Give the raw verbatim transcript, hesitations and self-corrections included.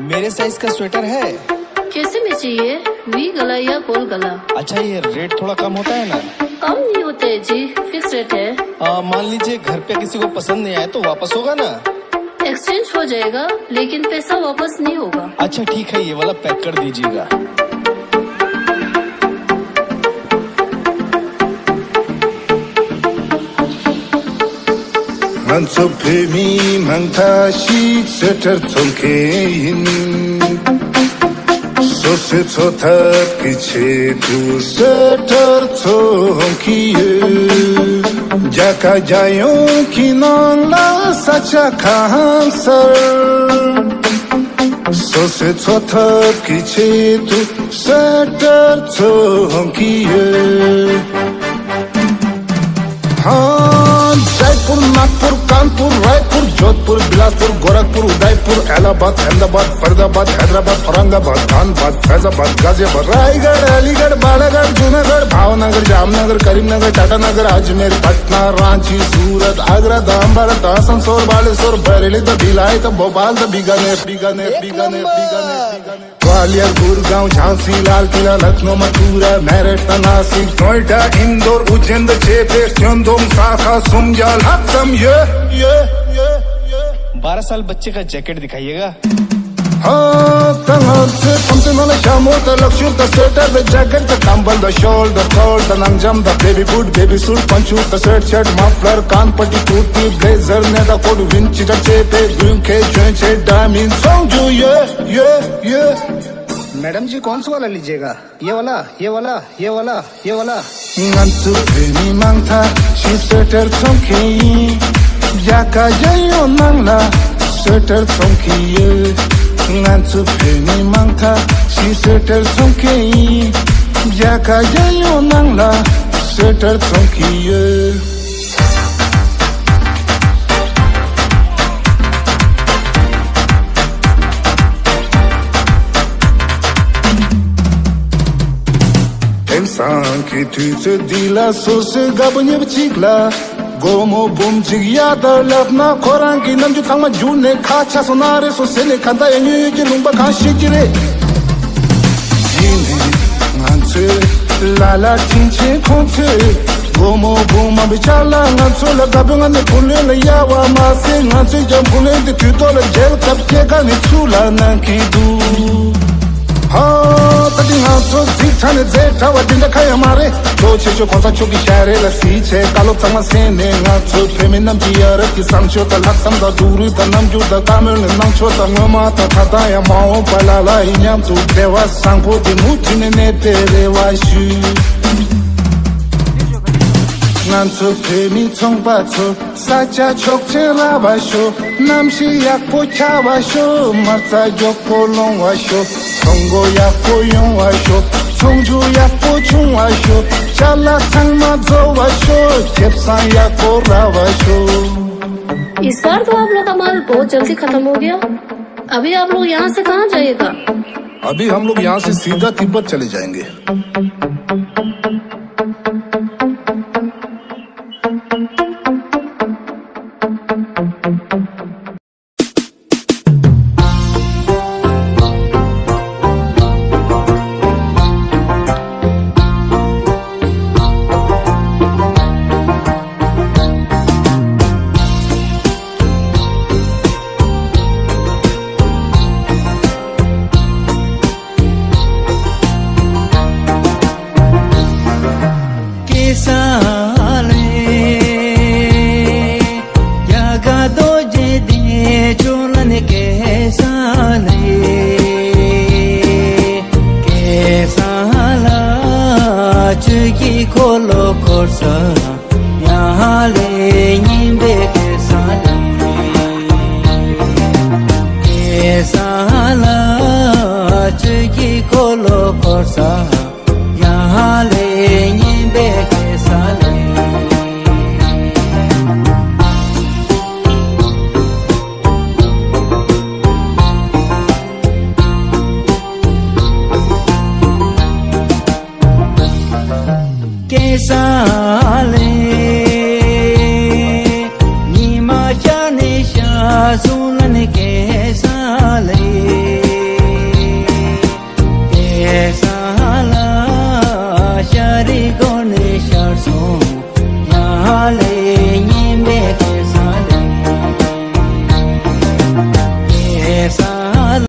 मेरे साइज का स्वेटर है? कैसे में चाहिए? वी गला या गोल गला? अच्छा, ये रेट थोड़ा कम होता है ना? कम नहीं होता है जी, फिक्स रेट है। आ, मान लीजिए घर पे किसी को पसंद नहीं आया तो वापस होगा ना? एक्सचेंज हो जाएगा, लेकिन पैसा वापस नहीं होगा। अच्छा ठीक है, ये वाला पैक कर दीजिएगा। ང་ཚོ་བོད་མི་མང་ཐག་ཞིག་སུ་ཊར་འཚོང་མཁན་ཡིན། སོ་སོའི་འཚོ་ཐབས་ཀྱི་ཆེད་དུ་སུ་ཊར་འཚོང་གི་ཡོད། རྒྱལ་ཁབ་རྒྱལ་ཡོངས་ཀྱི་ནང་ལ་ས་ཆ་གང་སར། སོ་སོའི་འཚོ་ཐབས་ཀྱི་ཆེད་དུ་སུ་ཊར་འཚོང་གི་ཡོད། हाँ, जयपुर, नागपुर, कानपुर, रायपुर, जोधपुर, बिलासपुर, गोरखपुर, उदयपुर, इलाहाबाद, अहमदाबाद, फरीदाबाद, हैदराबाद, औरंगाबाद, धनबाद, फैजाबाद, गाजियाबाद, रायगढ़, अलीगढ़, बालाघाट, जूनागढ़, भावनगर, जामनगर, करीमनगर, टाटानगर, अजमेर, पटना, रांची, सूरत, आगरा, धनबाद, आसनसोल, बालेश्वर, बरेली, द भिलाई, द भोपाल, द बीकानेर, बीकानेर, एक बीकानेर, नंबर। बीकानेर, बीकानेर। ग्वालियर, गुड़गांव, झांसी, लाल किला, लखनऊ, मथुरा, मेरठ, नासिक, नोएडा, इंदौर, उज्जैन, द चेपे, स्योंदोंग, साखा, सुमजा, लक्सम, ये, ये, ये, ये। बारह साल बच्चे का जैकेट दिखाइएगा। हाँ, तंग से तुमसे मन शामो त लक्षुर त स्वेटर द जैकेट द कंबल द शॉल द थॉल द नंगजम the baby boot baby suit Panchu त शर्ट शर्ट मफलर कान पट्टी कुर्ती ब्लेजर ने द कोट विंची द चेपे गुंखे चोंचे डायमंड सोंग जू ये, ये, ये। मैडम जी, कौन सा वाला लीजिएगा? ये वाला, ये वाला, ये वाला, ये वाला। ང་ཚོ་བོད་མི་མང་ཐག་ཞིག་སུ་ཊར་འཚོང་མཁན་ཡིན། རྒྱལ་ཁབ་རྒྱལ་ཡོངས་ནང་ལ་སུ་ཊར་འཚོང་གི་ཡོད། ང་ཚོ་བོད་མི་མང་ཐག་ཞིག་སུ་ཊར་འཚོང་མཁན་ཡིན། རྒྱལ་ཁབ་རྒྱལ་ཡོངས་ནང་ལ་སུ་ཊར་འཚོང་གི་ཡོད། དེང་སང་གི་དུས་ཚོད་འདི་ལ་སོ་སོའི་དགའ་པོ་ཉེ་པོ་གཅིག་ལ། སྒོར་མོ་འབུམ་གཅིག་གཡར་དང་ལབ་ན། ཁོ་རང་གི་རྣམ་འགྱུར་ཚང་མ་འགྱུར་ནས་ཁ་ཆག་སོང་ན་རེད་སོ་ཟེར་ནས། ག་ད་ཡང་ཉོས་ཡོད་ཀྱི་ལུང་པ་གང་ཤེས་ཀྱི་རེད། ཡིན་ནའི་ང་ཚོས་ལ་ལ་དྲིན་ཆེན་ཁོང་ཚོས། སྒོར་མོ་འབུམ་མང་པོའི་ཆ་ལ་ང་ཚོ་ལ་དགའ་པོའི་ངང་ནས་བུ་ལོན་ལ་གཡར་བ་མ་ཟད། ང་ཚོས་ཀྱང་བུ་ལོན་དེ་དུས་ཐོག་ལ་འཇལ་ཐབས་སྐྱེལ་ག་ནས་ཚུར་ལ་གནང་གི་འདུག་ཧ། ད་དེ་ང་ཚོ་རྫིག་ཁྲ་ནས་རྫས་ཁྲ་བ་འདི་འདྲ་ཁ་ཡང་མ་རེད། གཙོ་ཆེ་ཤོས་གོང་ས་མཆོག་གི་ཞལ་རས་ལ་གཟིགས་བྱས། བཀའ་སློབ་ཚང་མ་གསན་ནས། ང་ཚོ་བོད་མི་རྣམས་ཀྱི་ཡ་རབས་ཀྱི་བསམ་སྤྱོད་དང་ལྷག་བསམ་དང་སྡུག་རུས་དང་རྣམ་འགྱུར་དང་བཀའ་མོལ་ནས་གནང་ཕྱོགས་དང་། སྔོན་མ་དང་ད་ལྟ་ཡང་མ་འོངས་པ་ལ་ལ་ཡི་མཉམ་དུ་བདེ་བ་བཟང་པོ་དེ་མུ་མཐུད་ནས་གནས་པའི་རེ་བ་ཞུ། ང་ཚོ་བོད་མི་ཚོང་པ་ཚོ། ས་ཆ་ཆོག་མཆན་རག་པ་ཤོག་གནམ་གཤིས་ཡག་པོ་ཆགས་པ་ཤོག་མ་རྩ་མགྱོགས་པོ་ལོང་བ་ཤོག་ཚོང་སྒོ་ཡག་པོ་ཡོང་བ་ཤོག་ཚོང་རྒྱུ་ཡག་པོ་བྱུང་བ་ཤོག་ཅ་ལག་ཚང་མ་རྫོགས་པ་ཤོག་ཁེ་བཟང་ཡག་པོ་རག་པ་ཤོག इस बार तो आप लोग का माल बहुत जल्दी खत्म हो गया। अभी आप लोग यहाँ से कहाँ जाइएगा? अभी हम लोग यहाँ से सीधा तिब्बत चले जाएंगे। ཆོས་ཀྱི་འཁོར་ལོ་བསྐོར་ས་ཡ་ཧ་ལེ་སྙིང་པའི་གེ་ས་ལེ། གེ་ས་ལ་ཆོས་ཀྱི་འཁོར་ལོ་བསྐོར་ས་ཡ་ཧ་ལེ་སྙིང་པའི་གེ་ས་ལེ། གེ་ས་ལེ།